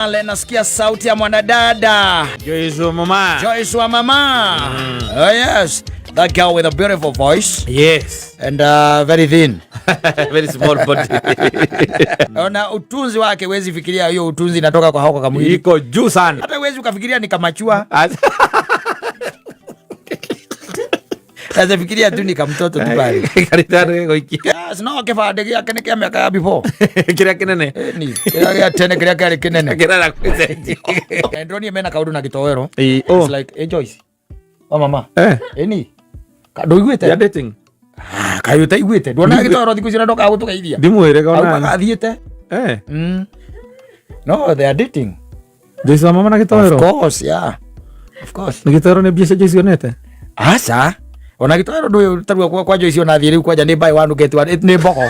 Pale nasikia sauti ya mwanadada Joyce wa mama. Joyce wa mama. Oh yes, that girl with a beautiful voice Yes. and very thin. Very small body. Na utunzi wake huwezi fikiria hiyo utunzi inatoka kwa hako kamwili. Iko juu sana. Hata huwezi ukafikiria ni kamachua. Sasa fikiria tu ni kamtoto tu pale. Karitano goikia. Yes, no kibande gĩake nĩ kĩa mĩaka ya before. Kĩrĩa kĩnene. Ni kĩrĩa gĩa tene kĩrĩa kĩarĩ kĩnene. Kĩrĩa gũcenjia. Na ndĩronire mena kaũndũ na gĩtoero. Ĩĩ, oh. It's like, hey Joyce. Wa mama. Eh. Ĩni. Ndũiguĩte? Ya dating. Ah, kaĩ ũtaiguĩte? Nduonaga gĩtoero thikũ ici na ndokaga gũtũgeithia. Ndimwĩre Augaga kona. athiĩte. Eh. No, they are dating. Joyce wa mama na Of gĩtoero. course, yeah. Of course. Nĩ gĩtoero nĩ mbia cia Joyce onete. Aca. Ona gĩtoero ndũĩ tarua kwa Joyce ona athiĩ rĩu kwanja nĩ buy one get one nĩ mbogo.